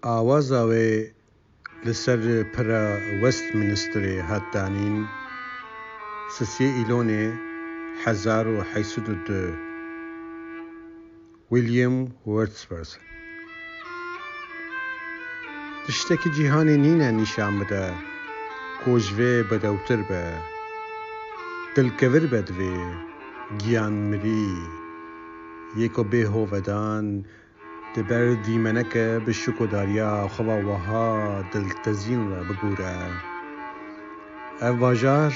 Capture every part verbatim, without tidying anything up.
Awaza wê li ser pira Westminsterê hat danîn, sisiyê Îlonê hezar û heyt sed û du. William Wordsworth. Tiştekî cîhanê nîne nîşan bide ku ji vê bedewtir be. Dilkevir be divê, giyan mirî. Yê ku bê hovedan di ber dîmeneke bi şikodariya xwe ve wiha diltezîn re bigûre. Ev bajar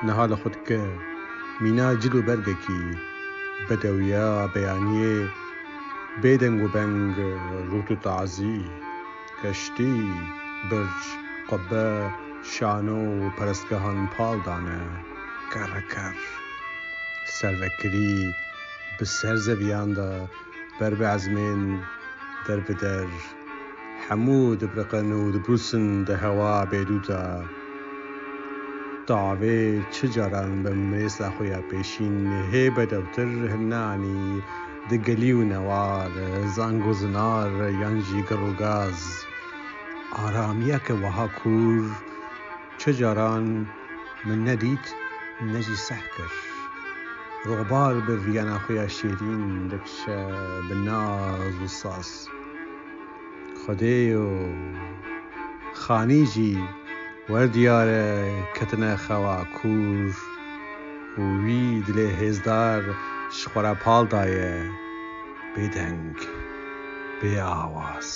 niha li xwe dike mîna cil û bergekî, bedewiya beyaniyê bê deng û beng, rût û tazî, keştî, birc, qubbe, şano û perestgehan pal dane, kerreker, servekirî bi ser zeviyan de ber bi ezmên der bi der, hemû dibiriqin û dibrûsin di hewa bêdû de. Tavê çi caran bi mirêsa xwe ya pêşîn hê bedewtir hinanî di gelî û newar, zang û zinar yan jî gir û gaz. Aramiyeke wiha kûr çi caran min nedît, ne jî seh kir. Robar bi viyana xwe ya şêrîn dikişe bi naz û saz. Xwedêyo, xanî jî wer diyar e ketine xewa kûr û wî dilê hêzdar ji xwe re pal daye, bêdeng, bê awaz.